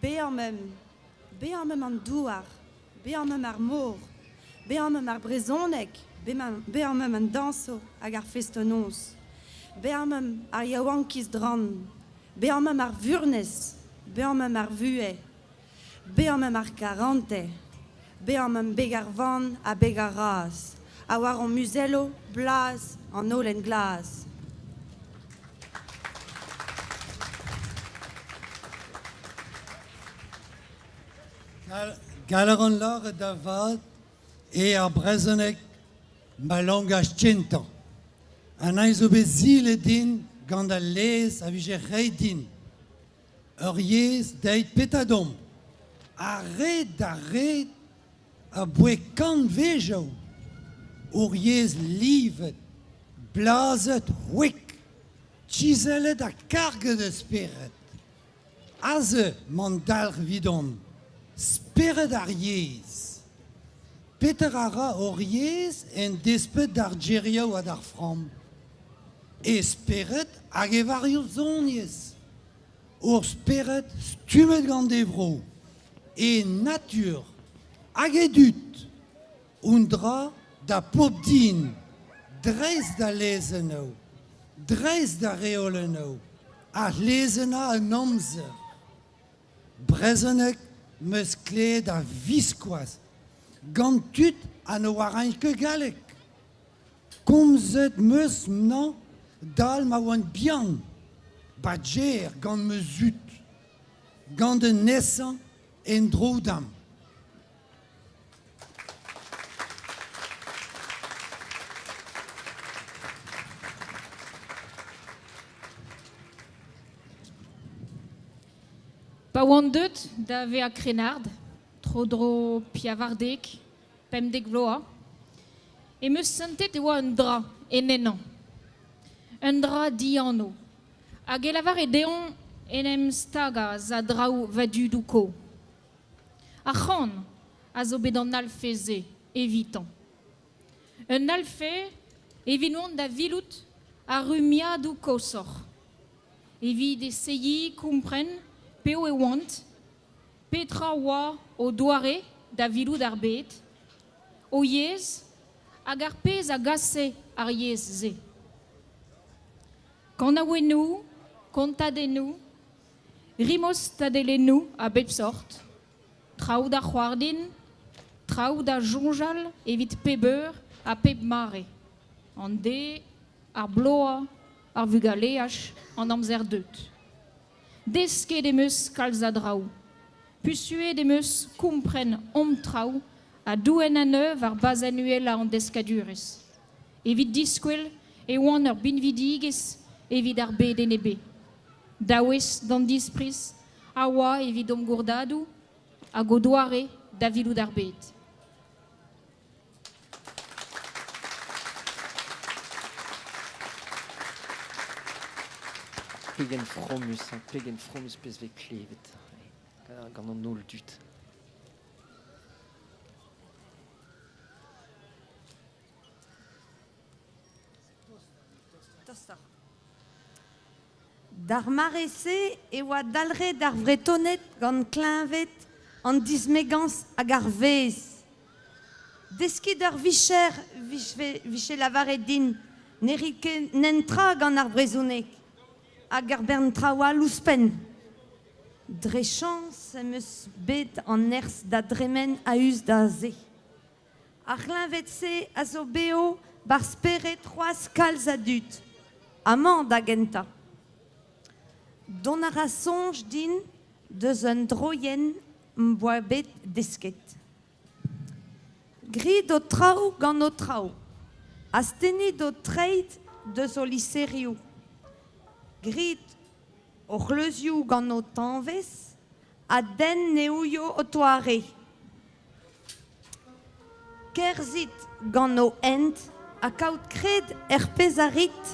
Bezañ meump, bezañ meump an douar, bezañ meump ar mor, bezañ meump ar brezhoneg, bezañ meump an dañsoù hag ar festoù-noz, bezañ meump ar yaouankiz drant, bezañ meump ar furnez, bezañ meump ar vuhez, bezañ meump ar karantez, bezañ meump beg ar vann ha beg ar raz, ha war hon muzelloù blaz an holen glas. Gall a ran lâret da vat eo ar brezhoneg ma langaj kentañ. An hini zo bet silet din gant al lez a vije ret din. Ur yezh dezhi petra domp. Ar red d'ar red Aboae kantvejoù ur yezh livet, blazet c'hwek, kizellet ha karget a spered. Aze 'mañ dalc'h evidon, spered ar yezh. Petra a ra hor yezh en desped d'ar gerioù ha d'ar framm? E spered hag e varzhoniezh. Hor spered stummet gant e vro. E natur hag e dud un dra da pop din dreist da lezennoù, dreist da reolennoù ha lezennañ an amzer. Brezhoneg 'm eus klevet a-viskoazh gant tud ha ne oarint ket galleg. Komzet 'm eus 'nañ 'dal ma oan bihan, 'ba Gêr gant ma zud. Gant un nesañ en-dro da'm. Pa oan deuet da vezañ krennard, tro-dro piavardek, 15 vloaz, em eus santet e oa un dra en ennañ, un dra dianv. Hag e lavare dezhañ en em stagañ a draoù va dudoù kozh. Ar c'han a zo bet an alfe-se evitañ. Un alfe evit mont da vilout ar rummiadoù koshoc'h, evit eseyiñ kompren piv e oant, petra oa o doare da vilout ar bed, o yezh hag ar pezh a gase ar yezh-se. Kanaouennoù, kontadennoù, rimostadelennoù a bep sort, traoù da c'hoarzhin, traoù da soñjal evit pep eur ha pep mare. An deiz, ar bloaz, ar vugaleaj, an amzer deuet. Desket em eus kalz a draoù. Pusuet em eus kompren hom traoù ha douen anezho war bazenn uhelañ an deskadurezh. Evit diskwel e oan ur binvidigezh evit ar bed en e bezh. Daouest d'an dispriz a oa evit hom gourdadoù hag o doare da virout ar bed. Pegen fromus, hein, pegen fromus pezh vez klevet gant an holl dud. D'ar mare-se e oa dalc'het ar Vretoned gant kleñved an dismegañs hag ar vezh. Deskit ur vicher 'vije lavaret din ne rit ket netra gant ar brezhoneg hag ur bern traoù all ouzhpenn. Dre chañs em eus bet an nerzh da dremen a-us da se. Ar c'hleñved-se a zo bev 'barzh spered c'hoazh kalz a dud, amañ da gentañ. Dont a ra soñj din deus un droienn 'm boa bet desket. Grit ho traoù gant ho traoù. Astennit ho treid deus ho liserioù. Grit ho c'hleuzioù gant ho tañvez ha den ne ouio ho toare. Kerzhit gant ho hent ha kaout kred er pezh a rit.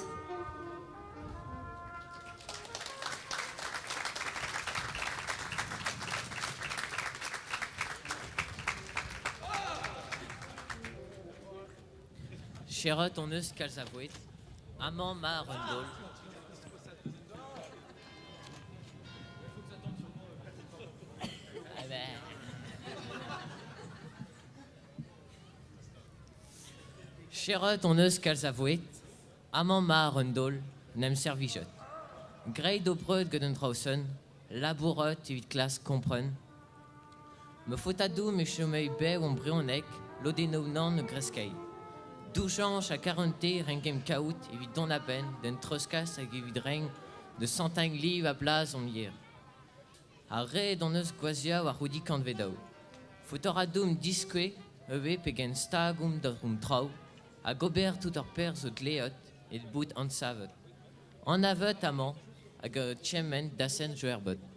Cherret hon eus kalz a voued. Amañ 'ma ar un daol. Cheret hon eus kalz a voued, amañ 'ma àr un daol, 'n em servijet. Graet ho breud gant un traoù-sen, labourat evit klask kompren. Me faota doum e chomey bev hon brezhoneg, lodennoù nann a greskey. Doujañs ha karantez 'renkemp kaout evit dont a-benn d'en treuzkas hag evit reiñ da santañ liv ha blaz hon yer. Ar ret hon eus gwazhiañ war c'houde kantvedoù. Faot a ra deomp diskouez ivez pegen stag omp da hon traoù hag ober tout ar perzh zo dleet evit bout anzavet. Anavet amañ hag kement dasenn Joerbot.